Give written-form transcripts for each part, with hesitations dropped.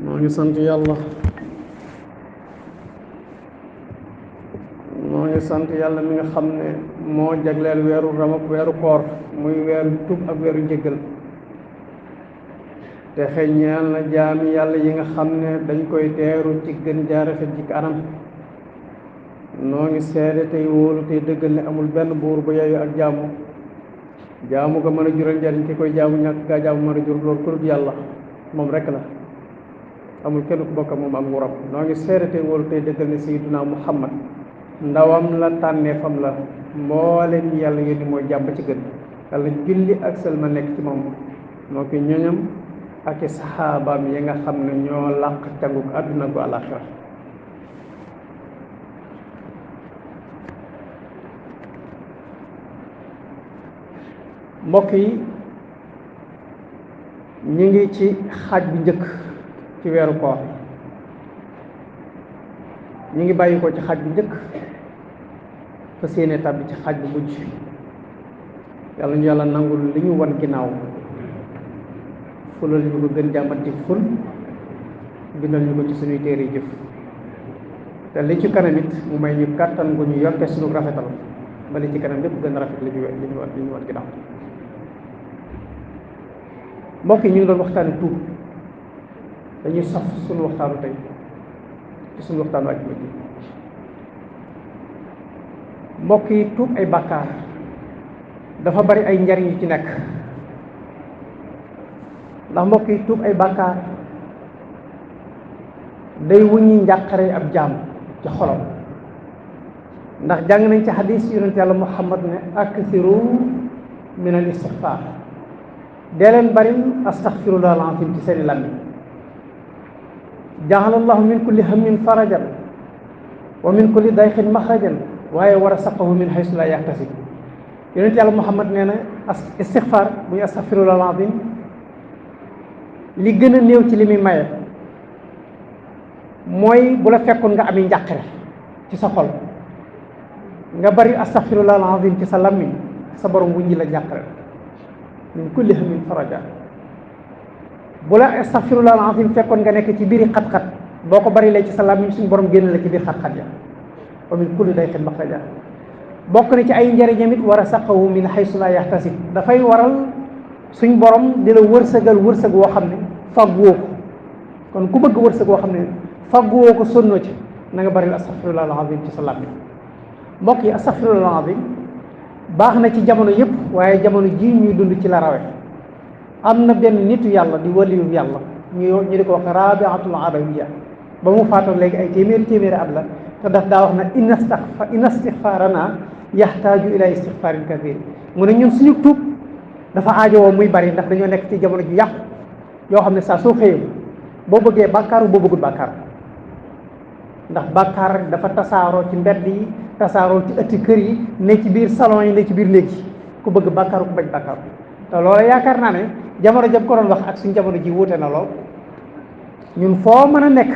moo ngi sant yàlla mi nga xam ne moo jagleel weeru Ramadan weeru koor muy weeru tub ak weeru njëggal te xeññeel na jaami yàlla yi nga xam ne dañ koy teeru ci gën jaarafet ci kanam. noo ngi seede tey wóolu tey dëggal ne amul benn buur bu yeyu ak jaamu ko mën a jural njariñ ki koy jaamu ñàkk gaa jaamu mën a jur loolu ku dul yàlla moom rek la, amul kenn ku bokk moom ak nguuram. noo ngi seede tey wóolu tey dëggal ne sayyiduna Muhammad ndawam la, tànneefam la, mbooleem yàlla yónni mooy jàmm ci gën. yàlla julli ak selma nekk ci moom moo ki ñoñam ak i saxaabaam yi nga xam ne ñoo làq canguk àdduna gu àllaaxira. mbokk yi, ñu ngi ci xaaj bu njëkk ci weeru koor. ñu ngi bàyyi ko ci xaaj bu njëkk fa séene tàbbi ci xaaj bu mujj. yàlla ñu yàlla nangul li ñu wan ginnaaw, fulal ñu ko gën jàmmati ful, bindal ñu ko ci suñuy téere jëf, te li ci kanam it mu may ñu kàttan gu ñu yokke suñu rafetal ba li ci kanam lépp gën a rafet li ñu wan ginnaaw. mbokk yi, ñu ngi doon waxtaane tuub. dañuy saf suñu waxtaanu tey ci suñu waxtaanu ajuma ji. mbokk yi, tuub ay bàkkaar dafa bari ay njariñ yu ci nekk. ndax mbokk yi, tuub ay bàkkaar day wuññi njàqare ab jaam ci xolam. ndax jàng nañ ci xadiis yonent yàlla Muhammad ne akthiru min al istighfar, dee leen bari astaghfirullah al-azim ci seeni làmmiñ. ja'alallahu min kulli hammin farajan wa min kulli dayqin maxrajan waaye wa razaqahu min haysu la yahtasib. yonent yàlla Muhammad nee na istighfar muy astaghfirullah al-azim li gën a néew ci li muy maye mooy bu la fekkoon nga ami njàqare ci sa xol, nga bari astaghfirullah al-azim ci sa làmmiñ, sa borom wuññi la njàqare min kulli hammin faraja. bu la astaghfirullah al-azim fekkoon nga nekk ci biiri xat-xat, boo ko bari lee ci sa làmmiñ suñu borom génn la ci biir xat-xat ya. wa min kulli dayqin maxraja. bokk na ci ay njëriñam it wa razaqahu min haysu la yahtasib, dafay waral suñ borom di la wërsëgal wërsëg woo xam ne fagguwoo ko. kon ku bëgg wërsëg woo xam ne fagguwoo ko, sonnoo ci, na nga bari astaghfirullah al-azim ci sa làmmiñ. mbokk yi, astaghfirullah al-azim baax na ci jamono yëpp, waaye jamono ji ñuy dund ci la rawe. am na benn nitu yàlla di waliyu yàlla ñu di ko wax Rabi'atul Adawiya, ba mu faatoo léegi ay téeméeri at la, te daf daa wax na inna istighfarana yaxtaaju ila istighfarin kathir. mu ne ñun suñu tuub dafa aajowoo muy bari, ndax dañoo nekk ci jamono ju yàqu yoo xam ne saa soo xëyee boo bëggee bàkkaaru boo bëggul bàkkaar. ndax bàkkaar dafa tasaaroo ci mbedd yi, tasaaroo ci ëtti kër yi, ne ci biir salon yi, ne ci biir néeg yi. ku bëgg bàkkaaru ku bañ bàkkaaru. te loolu yaakaar naa ne jamono jëm ko doon wax ak suñ jamono ji wuute na lool. ñun foo mën a nekk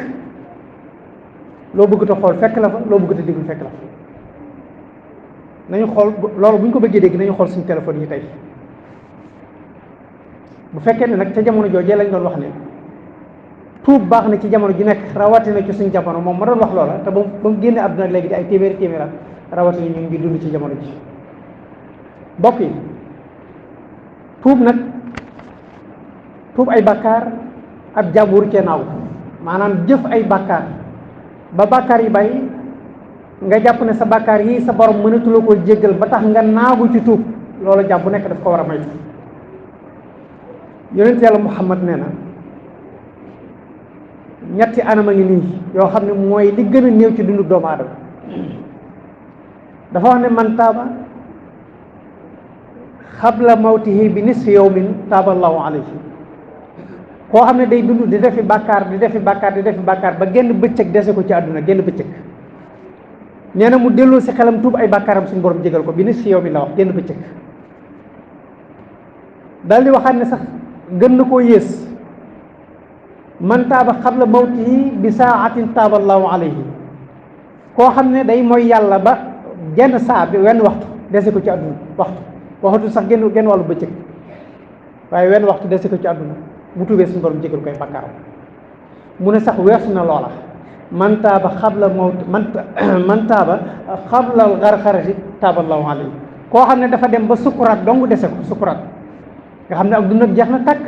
loo bëgg te xool fekk la fa, loo bëgg te déglu fekk la fa. nañu xool loolu bu ñu ko bëggee dégg nañu xool suñu téléphone yi tey. bu fekkee ne nag ca jamono joojee lañ doon wax ne tuub baax na ci jamono ji nekk, rawatina ci suñu jamono, moom ma doon wax loola te ba mu génne àdduna léegi di ay téeméeri at, rawatina ñu ngi dund ci jamono ji. mbokk yi, tuub ay bàkkaar ab jàmbur cee naaw, maanaam jëf ay bàkkaar ba bàkkaar yi bari nga jàpp ne sa bàkkaar yi sa borom mënatula koo jéggal ba tax nga naagu ci tuub, loolu jàpp bu nekk daf ko war a moytu. yonent yàlla Muhammad nee na ñetti anam a ngi nii yoo xam ne mooy li gën a néew ci dundu doomu aadama. dafa wax ne man taaba xabla mawtihi bi nisfi yawmin taaba allahu alayhi. koo xam ne day dund di defi bàkkaar ba genn bëccëg dese ko ci àdduna, genn bëccëg, nee na mu delloo si xelam tuub ay bàkkaaram suñu borom jégal ko bi nisfi yawmin la wax, genn bëccëg. daal di waxaat ne sax gën na koo yées, man taaba xabla mawtihi bi saatin taaba allahu alayhi. koo xam ne day mooy yàlla ba genn saa bi wenn waxtu dese ko ci àdduna, waxtu sax genn wàllu bëccëg, waaye wenn waxtu dese ko ci àdduna, bu tuubee suñu borom jégal koy bakkaaram. mu ne sax weesu na loola man taaba xabla mawt man taaba xabla garxarati taaballahu alayhi koo xam ne dafa dem ba sukuraat dong dese ko sukuraat nga xam ne ak dundam jeex na takk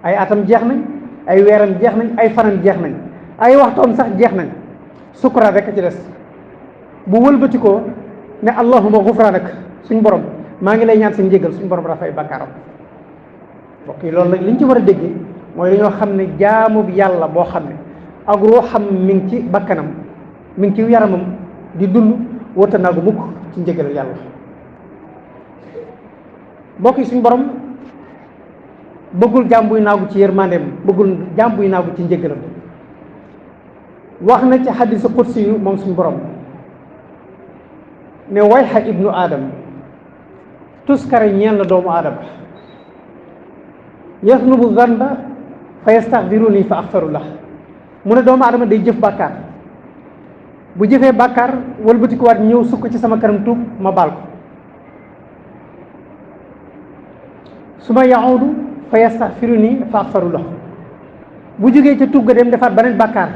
ay atam jeex nañ ay weeram jeex nañ ay fanam jeex nañ ay waxtoom sax jeex nañ sukuraat rek a ci des bu wëlbati ko ne allahuma gufraanak suñ borom maa ngi lay ñaan sa njégal suñ borom dafay bakkaaram mbokk yi loolu nag liñ ci war a déggee mooy dañoo xam ne jaamu bi yàlla boo xam ne ak ruuxam mi ngi ci bakkanam mi ngi ci yaramam di dund wërta naagu mukk ci njégalal yàlla mbokk yi suñ borom bëggul jaam buy naagu ci yërmandeem bëggul jaam buy naagu ci njégalam wax na ci xadisu qudsi yu moom suñ borom ne wayxa ibnu aadam tuskare ñeel na doomu aadama yasnubu zanba fa yastaxfiruni fa axfarullah mu ne doomu aadama day jëf bàkkaar bu jëfee bàkkaar wëlbatikuwaat ñëw sukk ci sama kanam tuub ma baal ko su ma yahudu fa yastaxfiruni fa axfarullah bu jógee ca tuub ga dem defaat beneen bàkkaar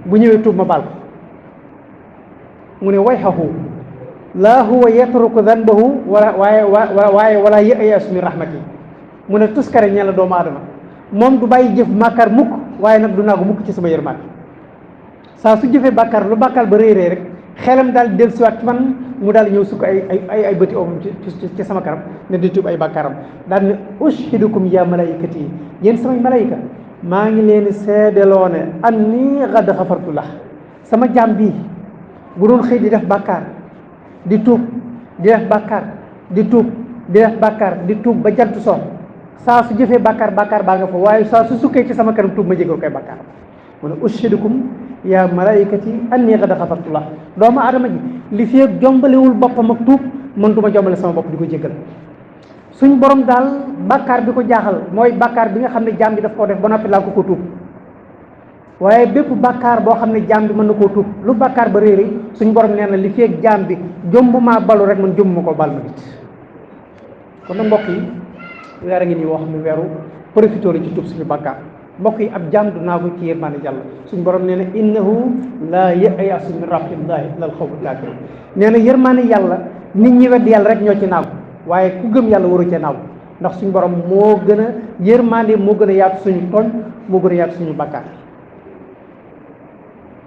bu ñëwee tuub ma baal ko mu ne wayxahu laa huwa yatruku zanbahu wala ya'yasu min rahmati mu ne tuskare ñeel la doomu aadama moom du bàyyi jëf bàkkaar mukk waaye nag du naagu mukk ci sama yërmaande saa su jëfee bàkkaar lu bàkkaar ba rëy rëy rek xelam daal del siwaat ci man mu daal ñëw sukk ay bëti omam ci sama kanam ne di tuub ay bàkkaaram daal ne ushidukum ya malaikati yi yéen samay malayka maa ngi leen seedeloo ne anni qad xafartu lah sama jaam bii bu doon xëy di def bàkkaar di tuub di def bàkkaar di tuub di def bàkkaar di tuub ba jant soo saa su jëfee bàkkaar bàkkaar baa nga fa waaye saa su sukkee ci sama kanam tuub ma jégal koy bàkkaar mu ne ushidukum ya malaikati anni qad xafartu lah doomu aadama ji li fi ak jombalewul boppam ak tuub man du ma jombale sama bopp di ko jégal suñ borom daal bàkkaar bi ko jaaxal mooy bàkkaar bi nga xam ne jaam bi daf koo def ba noppi laa ko tuub waaye bépp bàkkaar boo xam ne jaam bi mën na koo tuub lu bàkkaar ba réeri suñ borom nee na li fi ak jaam bi jomb maa balu rek man jomb ma ko bal ma nit kon nag mbokk yi weer a ngi nii woo xam ne weeru profité la ci tuub suñu bàkkaar mbokk yi ab jaam du naagu ci yërmande yàlla suñ borom nee na innahu laa ya'yasu min rahmatillahi illa al-qawmul kaafiruun nee na yërmande yàlla nit ñi wedd yàlla rek ñoo ci naagu waaye ku gëm yàlla waru cee naagu ndax suñ borom moo gën a yërmande moo gën a yaatu suñu tooñ moo gën a yaatu suñu bàkkaar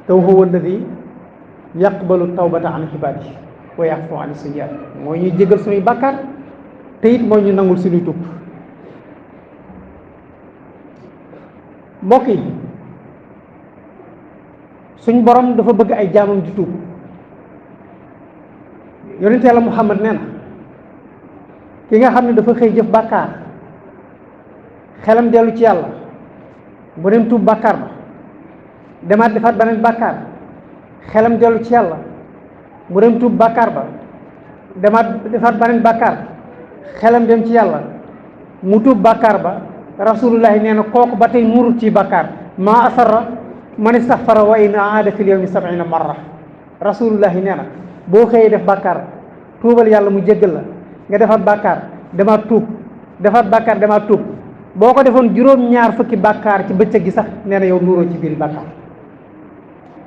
te huwa alladi yaqbalu tawbata an ibaadihi wa ya'fu an sayyi'aat mooy ñuy jégal suñuy bàkkaar te it mooy ñu nangul suñuy tuub mbokk yi suñ borom dafa bëgg ay jaamam di tuub yonent yàlla Muhammad nee na ki nga xam ne dafa xëy jëf bàkkaar xelam dellu ci yàlla bu dem tuub bàkkaar ba demaat defaat beneen bàkkaar xelam dellu ci yàlla mu dem tuub bàkkaar ba demaat defaat beneen bàkkaar xelam dem ci yàlla mu tuub bàkkaar ba rasulullahi nee na kooku ba tey muurut ci bàkkaar maa asarra man istaxfara wa in aada fi lyawmi 70 marra rasulullahi nee na boo xëyee def bàkkaar tuubal yàlla mu jéggal la nga defaat bàkkaar demaat tuub defaat bàkkaar demaat tuub boo ko defoon juróom-ñaar fukki bàkkaar ci bëccëg gi sax nee na yow nuuroo ci biir bàkkaar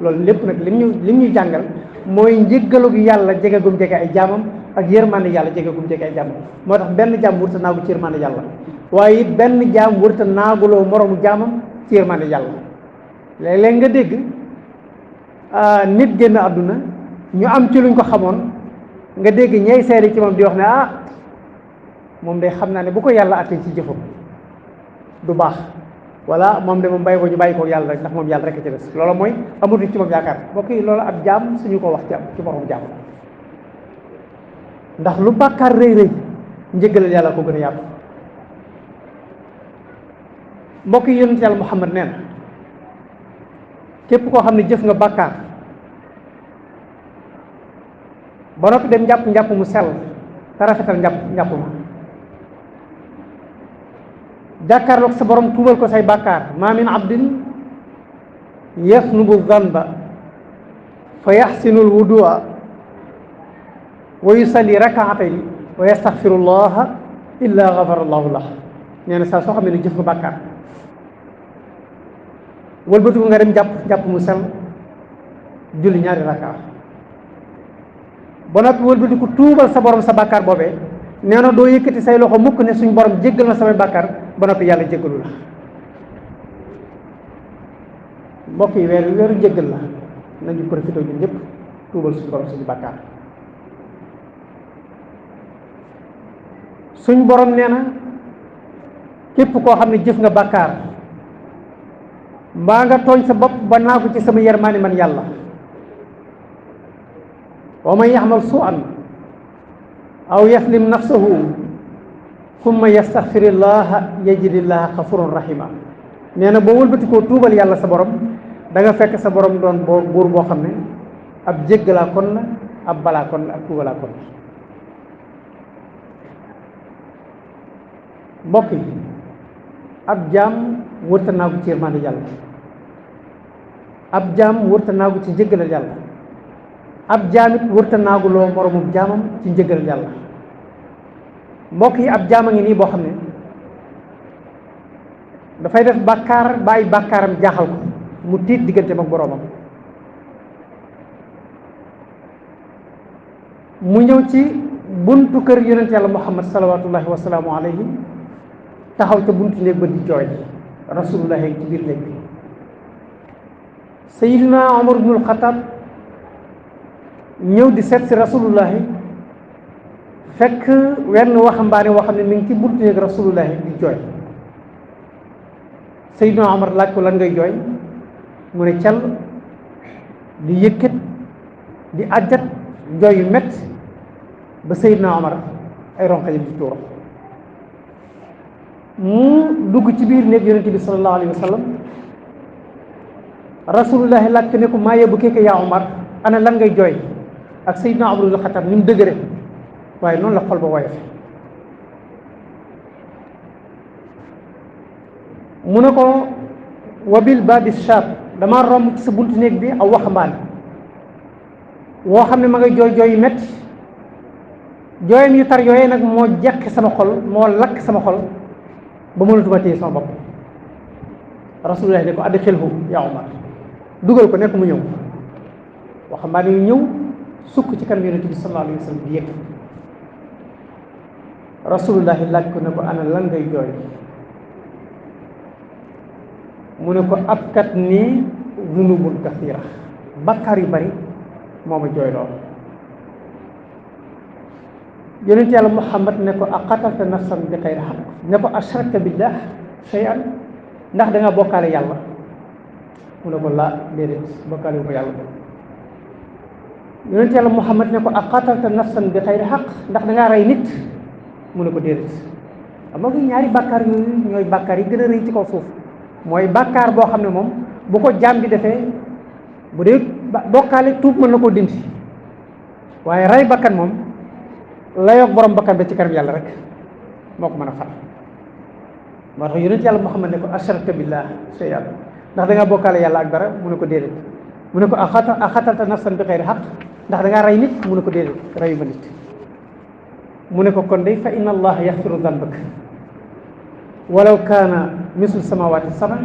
loolu lépp nag lim ñuy jàngal mooy njéggalu gi yàlla jege gum jege ay jaamam ak yërmande yàlla jege gum jege ay jaamam moo tax benn jaam wërta naagu ci yërmande yàlla waaye it benn jaam wërta naaguloo moroomu jaamam ci yërmande yàlla léeg-léeg nga dégg nit génn àdduna ñu am ci luñ ko xamoon nga dégg ñey seeri ci moom di wax ne moom day xam naa ne bu ko yàlla attee ci jëfam du baax wala moom de moom bàyyi ko ñu bàyyi ko yàlla rek ndax moom yàlla rek a ci des loolu mooy amatuñ ci moom yaakaar mbokk yi loolu ab jaam suñu ko wax ci borom jaam ndax lu bàkkaar rëy rëy njëggalal yàlla ko gën a yaatu mbokk yi yonent yàlla Muhammad nee na képp koo xam ne jëf nga bàkkaar ba noppi dem njàpp mu sell te rafetal njàpp ma jàkkaarloog sa borom tuubal ko say bàkkaar maa min abdin yasnubu zanba fa yaxsinu lwudua wa yusalli rakaatayni wa yastaxfiru llaha illa gafara llahu lah nee na saa soo xam ne jëf nga bàkkaar wëlbatiku nga dem jàpp mu sell julli ñaari rakka ba noppi wëlbatiku tuubal sa borom sa bàkkaar boobee nee na doo yëkkati say loxo mukk ne suñ borom jéggal na samay bàkkaar ba noppi yàlla jéggalu la. mbokk yi weeru jéggal la nañu profité ñun ñëpp tuubal suñ borom suñu bàkkaar. suñ borom nee na képp koo xam ne jëf nga bàkkaar mbaa nga tooñ sa bopp ba naagu ci sama yermaani man yàlla, wa man yaxmal su'an aw yaslim nafsahu summa yastaxfirillaha yajidillaha xafuran rahima. nee na boo wëlbati koo tuubal yàlla sa borom da nga fekk sa borom doon buur boo xam ne ab jéggalaa kon la, ab balaa kon la, ab tuubalaa kon la. mbokk yi ab jaam wërta naagu ci yërmande yàlla, ab jaam wërta naagu ci njëggalal yàlla, ab jaamit wërta naagu loo moromum jaamam ci njëggalal yàlla. mbokk yi ab jaam a ngi nii boo xam ne dafay def bàkkaar ba ay bàkkaaram jaaxal ko mu tiit digganteem ak boroomam, mu ñëw ci buntu kër yonent yàlla muhammad salawatullahi wasalaamu alayhi taxaw ca buntu néeg ba di jooy. rasulullahi ci biir néeg bi. sayidina omar ibnul xataab ñëw di seet si rasulullahi fekk wenn waxambaane woo xam ne mi ngi ci buntu néeg rasulullahi di jooy. sayidina omar laaj ko lan ngay jooy, mu ne cal di yëkkat di ajjat jooy yu métti ba sayidina omar ay ronqañam di tuuru. mu dugg ci biir néeg yonente bi sallallahu alayhi wa sallam, rasulullahi laaj ko ne ko maa yebbu keeke yaa Omar, ana lan ngay jooy. ak Seydina Umar ibn Xattaab ni mu dëgëre waaye noonu la xol ba woyofe. mu ne ko wabil babi shaab, dama romb ci sa buntu néeg bi aw waxambaane woo xam ne ma ngay jooy jooy yu métti, jooyam yu tar yooyee nag moo jeq sama xol, moo lakk sama xol ba mënatuma téye sama bopp. rasulullah ne ko adxilhu yaa Umar, dugal ko nekk mu ñëw. waxambaane yu ñëw sukk ci kanam yonente bi sallallahu alayhi wa sallam di yëg. rasulullah laaj ko ne ko ana lan ngay jooy. mu ne ko abkat nii zunubun kathira, bakkaar yu bari moo ma jooy lool. yonent yàlla Muhammad ne ko aqatalta nafsan bi xayri xaq, ne ko ashrakta billah shay'an, ndax da nga bokkaale yàlla. mu ne ko laa déedéet bokkaale wu ko yàlla. yonent yàlla Muhammad ne ko aqatalta nafsan bi xayri xaq, ndax da ngaa rey nit. mu ne ko déedéet. xam nga ñaari bàkkaar yooyu ñooy bàkkaar yi gën a rëy ci kaw suuf. mooy bàkkaar boo xam ne moom bu ko jaam bi defee bu dee bokkaale tuub mën na koo dindi, waaye rey bakkan moom layoog borom bakkan ba ci kanam yàlla rek moo ko mën a far. moo tax yonent yàlla Muhammad ne ko ashrakta billah shay'an, ndax da ngaa bokkaale yàlla ak dara. mu ne ko déedéet. mu ne ko axatalta nafsan bi xayri xaq, ndax da ngaa rey nit. mu ne ko déedéet reyu ma nit. mu ne ko kon day fa inna allaha yaxfiru danbak walaw kaana mislu samawati sab'a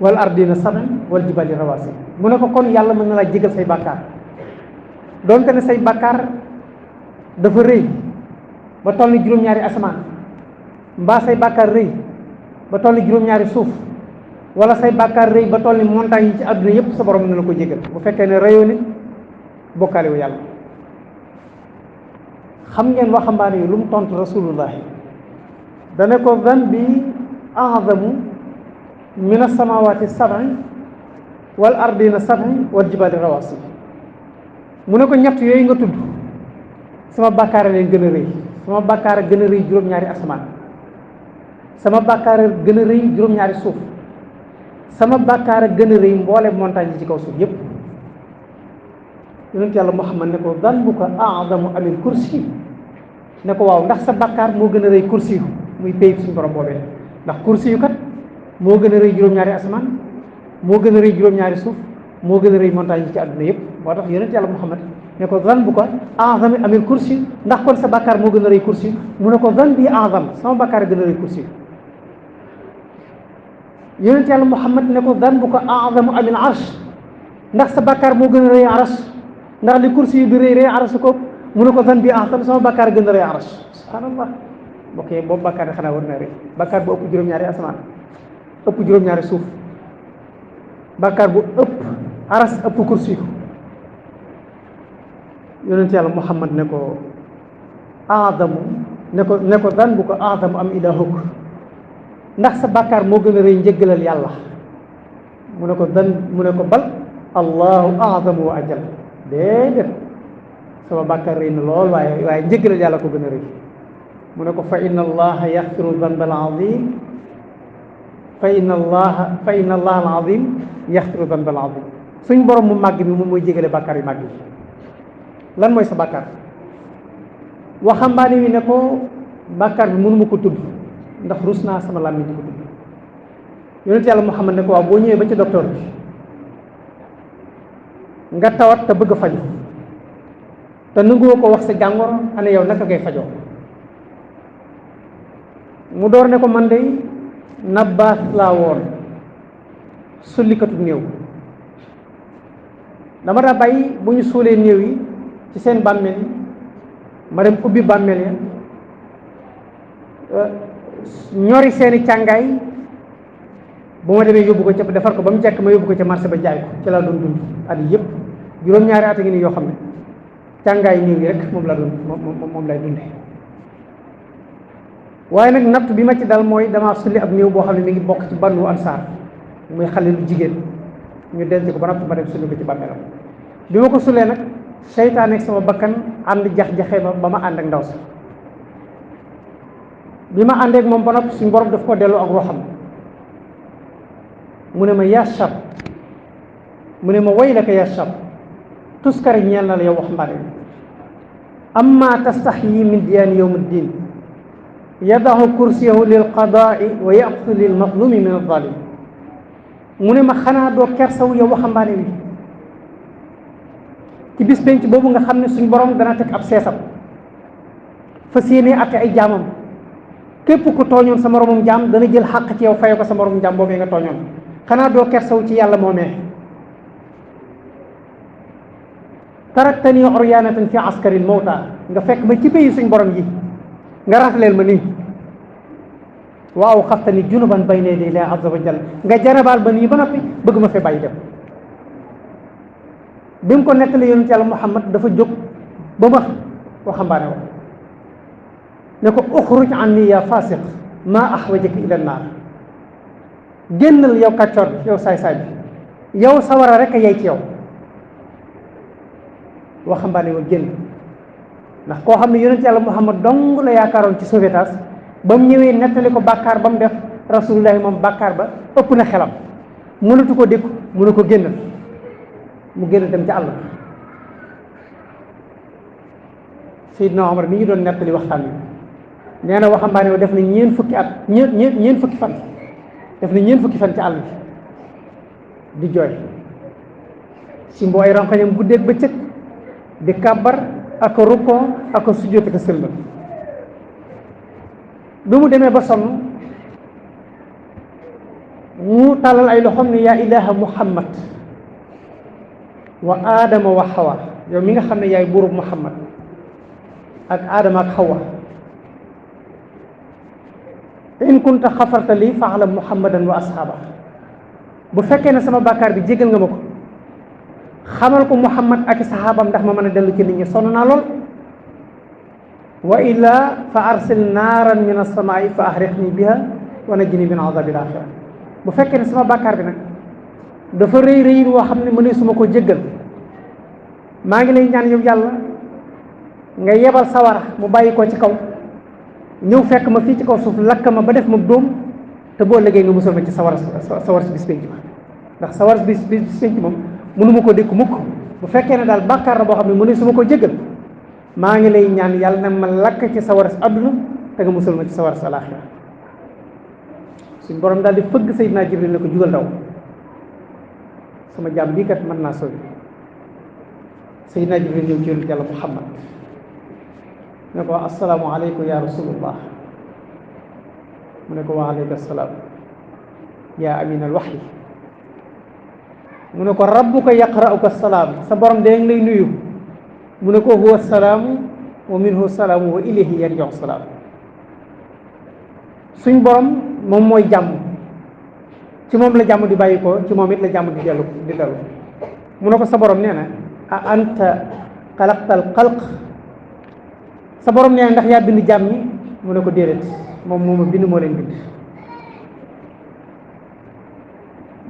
wal ardina sab'a wal jibali rawasi. mu ne ko kon yàlla mën na laa jégal say bàkkaar doonte ne say bàkkaar dafa rëy ba toll ni juróom-ñaari asamaan, mbaa say bàkkaar rëy ba toll ni juróom-ñaari suuf, wala say bàkkaar rëy ba toll ni montagne yi ci àdduna yépp sa borom mën na la ko jégal bu fekkee ne rëyoo nit bokkaale wu yàlla. xam ngeen waxambaane yi lu mu tontu rasulullahi, dane ko zanbi a'zamu min as-samawati sab'i wal ardina sab'i wal jibali rawasi. mu ne ko ñett yooyu nga tudd sama bàkkaar leen gën a rëy. sama bàkkaar a gën a rëy juróom-ñaari asamaan, sama bàkkaar a gën a rëy juróom-ñaari suuf, sama bàkkaar a gën a rëy mboole montagne yi ci kaw suuf yépp. yonent yàlla Muhammad ne ko zanbuka a'zamu amil kursi, ne ko waaw ndax sa bàkkaar moo gën a rëy kursi yu muy payib suñu borom boobee. ndax kursi yu kat moo gën a rëy juróom-ñaari asamaan, moo gën a rëy juróom-ñaari suuf, moo gën a rëy montagne yi ci àdduna yépp. moo tax yonent yàlla Muhammad ne ko zanbuka a'zamu amil kursi, ndax kon sa bàkkaar moo gën a rëy kursi. mu ne ko zanbi a'zam, sama bàkkaar a gën a rëy kursi. yonent yàlla Muhammad ne ko danbuka a'zamu amil arsh, ndax sa bàkkaar moo gën a rëy arsh, ndax li kursi yi bi rëy arsh ko mu ne ko dan bi ahsan, sama bàkkaar gën a rëy arsh. subhanallah mbokk yi boobu bàkkaar xanaa war na rëy. bàkkaar bu ëpp juróom-ñaari asamaan, ëpp juróom-ñaari suuf, bàkkaar bu ëpp aras ëpp kursi yu. yonent yàlla Muhammad ne ko aadamu ne ko dan bu ko aadamu am ilahuk, ndax sa bàkkaar moo gën a rëy njëggalal yàlla. mu ne ko bal allahu aadamu wa ajal. déedéet, sama bàkkaar rëy na lool waaye njëggalal yàlla ko gën a rëy. mu ne ko fa inna allaha yaxfiru danba al azim fa inna allaha al azim yaxfiru danba al azim. suñ borom mu màgg mi moom mooy jégale bàkkaar yu màgg yi. lan mooy sa bàkkaar? waxambaane wi ne ko bàkkaar bi mënuma ko tudd ndax rus naa sama làmmiñ di ko tudd. yonent yàlla Muhammad ne ko waaw boo ñëwee ba ci docteur bi nga tawat te bëgg a faju te nanguwoo ko wax sa jàngoro, ana yow naka ngay fajoo? mu door ne ko man de nabbaas laa woon, sullikatu néew. dama daa bàyyi bu ñu suulee néew yi ci seen bàmmeel yi ma dem ubbi bàmmeel ya ñori seeni càngaay, bu ma demee yóbbu ko ca defar ko ba mu jekk ma yóbbu ko ca marché ba jaay ko. ci laa doon dund at yi yëpp, juróom-ñaari at a ngi nii yoo xam ne càngaay néew yi rek moom lay dunde. waaye nag natt bi ma ci dal mooy damaa sulli ab néew boo xam ne mi ngi bokk ci Banu Ansaar, muy xale lu jigéen, ñu denc ko ba noppi ma dem sulli ko ci bàmmeelam. bi ma ko sulee nag seytaane ak sama bakkan ànd jax-jaxee ba ma ànd ak ndaw si. bi ma àndeek moom ba noppi suñu borom daf ko delloo ak ruuxam. mu ne ma yaa shab, mu ne ma waylaka yaa shab, tuskari ñeel na la yow waxambaane bi. amma tastaxyi min diyaani yawm ddin yadahu kursiyahu lil qadaai wa yaxudu lil mazlumi min adzalim. mu ne ma xanaa doo kersaw yow waxambaane bi ci bis penc boobu nga xam ne suñ borom dana teg ab seesam fas yéene atte ay jaamam. képp ku tooñoon sa moromum jaam dana jël xàq ci yow faye ko sa moromum jaam boobee nga tooñoon. xanaa doo kersaw ci yàlla moomee. taraktani uryanatan fi askaril mawta, nga fekk ma ci béyi suñ borom yi nga rafleel ma nii. waaw xaftani junuban bayna yaday la azza wa jalla, nga jarabaal ba nii ba noppi bëgg ma fee bàyyi dem. bi mu ko nettali yonent yàlla Muhammad dafa jóg ba ma waxambaane wa ne ko uxruj anni ya fasiq maa axwajaka ila naar. génnal yow kàccoor bi, yow saay-saay bi, yow sawara rek a yey ci yow. waxambaane wa génn, ndax koo xam ne yonent yàlla Muhammad dong la yaakaaroon ci sauvetage, ba mu ñëwee nettali ko bàkkaar ba mu def, rasulullahi moom bàkkaar ba ëpp na xelam, mënatu ko dékku, mënu ko génnal. mu génn dem ci àll. Seydina Omar mi ngi doon nettali waxtaan wi nee na waxambaane wa def na ñeen fukki at ñeen fukki fan, def na ñeen fukki fan ci àll bi di jooy si mboo ay ranqañam guddeeg bëccëg di kàbbar ak a rukkoo ak a sujjóot ak a sëlmal. bi mu demee ba sonn mu tàllal ay loxoom ne yaa ilaha Muhammad wa aadama wa xawa, yow mi nga xam ne yaay buurub Muhammad ak aadama ak xawa, in kunta xafarta lii faalam muhammadan wa asxaaba. bu fekkee ne sama bàkkaar bi jégal nga ma ko, xamal ko Muhammad ak saxaabam ndax ma mën a dellu ci nit ñi, sonn naa lool. wa illaa fa arsil naaran min as-samaa'i fa ahrixni biha wa najjini min azabil axira. bu fekkee ne sama bàkkaar bi nag dafa rëy rëyin woo xam ne mënee suma ko jéggal, maa ngi lay ñaan yow yàlla nga yebal sawara mu bàyyi ko ci kaw ñëw fekk ma fii ci kaw suuf lakk ma ba def ma dóom, te boo liggéey nga musal ma ci sawar si bis penc ma, ndax sawar si bis penc moom mënu ma ko dékk mukk. bu fekkee ne daal bàkkaar la boo xam ne mënee suma ko jéggal, maa ngi lay ñaan yàlla na ma lakk ci sawar si àdduna te nga musal ma ci sawar si alaaxira. suñ borom daal di fëgg Seydina Jibril ne ko jugal daw, sama jaam bii kat mën naa sori. Seydina Jibril ñëw ci yonent yàlla Muhammad ne ko assalaamu aleykum ya rasulullah. mu ne ko wa aleyka salaam. yaa amin al waxyi mu ne ko rabbuka yaqra'uka salaam sa borom de ngi lay nuyu mu ne ko huwa salaamu wa minhu salaamu wa ilayhi yarji'u salaam suñ borom moom mooy jàmm ci moom la jàmm di bàyyi ko ci moom it la jàmm di dellu mu ne ko sa borom nee na a anta xalaqtal xalq sa borom nee na ndax yaa bind jàmm ñi mu ne ko déedéet moom moo ma bind moo leen bind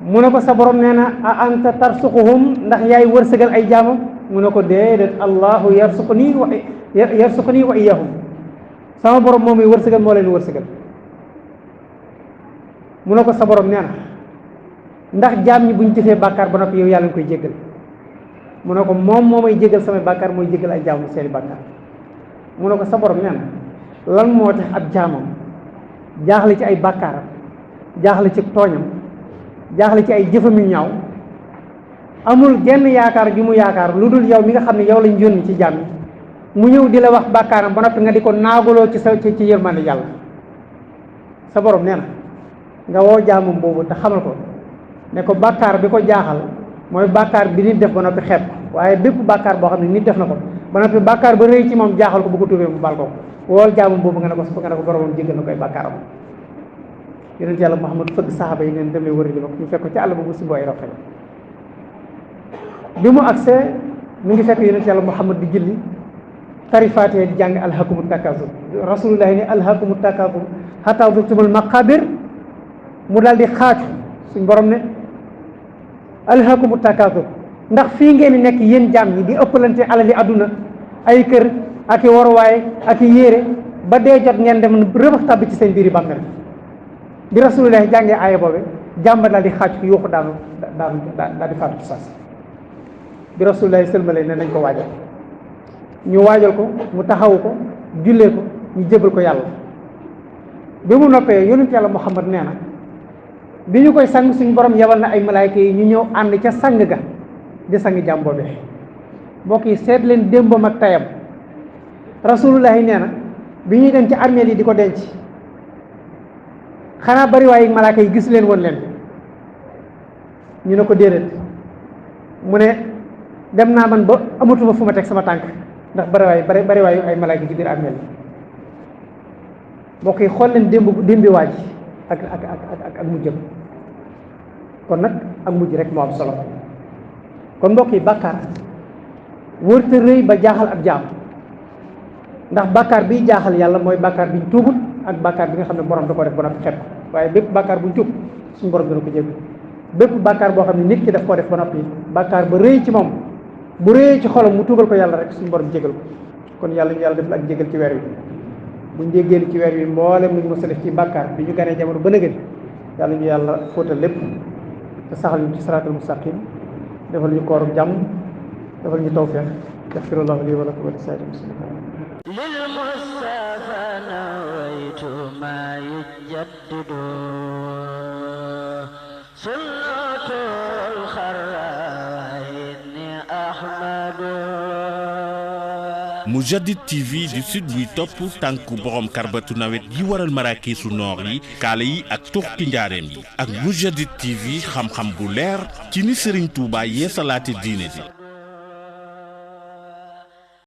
mu ne ko sa borom nee na a anta tarsuquhum ndax yaay wërsëgal ay jaamam mu ne ko déedéet allahu yarsuquni wa iyahum sama borom moom muy wërsëgal moo leen wërsëgal mu ne ko sa borom nee na ndax jaam ñi buñ jëfee bàkkaar ba noppi yow yàlla nga koy jéggal mu ne ko moom moo may jéggal samay bàkkaar mooy jéggal ay jaamam seeni bàkkaar mu ne ko sa borom nee na lan moo tax ab jaamam jaaxle ci ay bàkkaaram jaaxle ci tooñam jaaxle ci ay jëfam yu ñaaw amul genn yaakaar gi mu yaakaar lu dul yow mi nga xam ne yow lañ yónni ci jaam yi mu ñëw di la wax bàkkaaram ba noppi nga di ko naagaloo ci yërmande yàlla sa borom nee na nga woo jaamam boobu te xamal ko ne ko bàkkaar bi ko jaaxal mooy bàkkaar bi nit def ba noppi xeeb ko waaye bépp bàkkaar boo xam ne nit def na ko ba noppi bàkkaar ba rëy ci moom jaaxal ko bu ko tuubee mu baal ko wool jaamam boobu nga ne ko boromam jéggal na koy bàkkaaram yonent yàlla Muhammad fëgg saxaaba yi neen dem leen wëri di ma ko ñu fekk ko ci àll ba mu simboo ay roxee bi mu agsee mi ngi fekk yonent yàlla Muhammad di julli tarifaatee di jàng alhakumu takasur rasulullahi ne alhakumu takasur hatta zurtumul maqabir mu daal di xaaju suñ borom ne alhakumu takasur ndax fii ngeen di nekk yéen jaam ñi di ëppalante alali àdduna ay kër ak i waruwaay ak i yére ba dee jot ngeen dem rëbax tàbbi ci seen biiri bàmmeel bi rasulullahi jàngee aaya boobe jàmba daal di xaaj ko yuuxu daal di faatu ci saas bi rasulullahi sëlmale ne nañ ko waajal ñu waajal ko mu taxawu ko jullee ko ñu jébal ko yàlla bi mu noppee yonent yàlla Muhammad nee na bi ñu koy sang suñu borom yebal na ay malaayka yi ñu ñëw ànd ca sang ga di sang jàmm boobee mbokk yi seet leen démbam ak tayam rasulullahi nee na bi ñuy dem ci armeel yi di ko denc xanaa bari waaye malaaka yi gis leen woon leen ñu ne ko déedéet mu ne dem naa man ba amatuma fu ma teg sama tànk ndax bari waayu ay malaaka ci biir armeel yi mbokk yi xool leen démbi waaj ak mujjëm kon nag ak mujj rek moo am solo kon mbokk yi bàkkaar wërta rëy ba jaaxal ab jaam ndax bàkkaar biy jaaxal yàlla mooy bàkkaar biñ tuubut ak bàkkaar bi nga xam ne borom da ko def ba noppi xeeb ko waaye bépp bàkkaar buñ tuub suñu borom dana ko jéggal bépp bàkkaar boo xam ne nit ki daf koo def ba noppi bàkkaar ba rëy ci moom bu rëyee ci xolam mu tuubal ko yàlla rek suñu borom jégal ko kon yàlla ñu yàlla def la ak jégal ci weer wi buñ déggee ci weer wi mboolem lu ñu mës a def ci bàkkaar bi ñu ganee jamono ba nëgën yàlla ñu yàlla fóotal lépp te saxal ñu ci siraatal mustaqim defal ñu kooru jàmm defal ñu tawfeex yaxfirullahu lii wa lakum wa lisaa'iril muslimiin للمصطفى نويت ما يجدد سنة الخرائن أحمد Mourchid TV du sud buy topp tànku borom karbatu nawet yi waral maraakiisu noor yi kaala yi ak tuxki njaareem yi ak Mourchid TV xam-xam bu leer ci ni Serigne Touba yeesalaate diine ji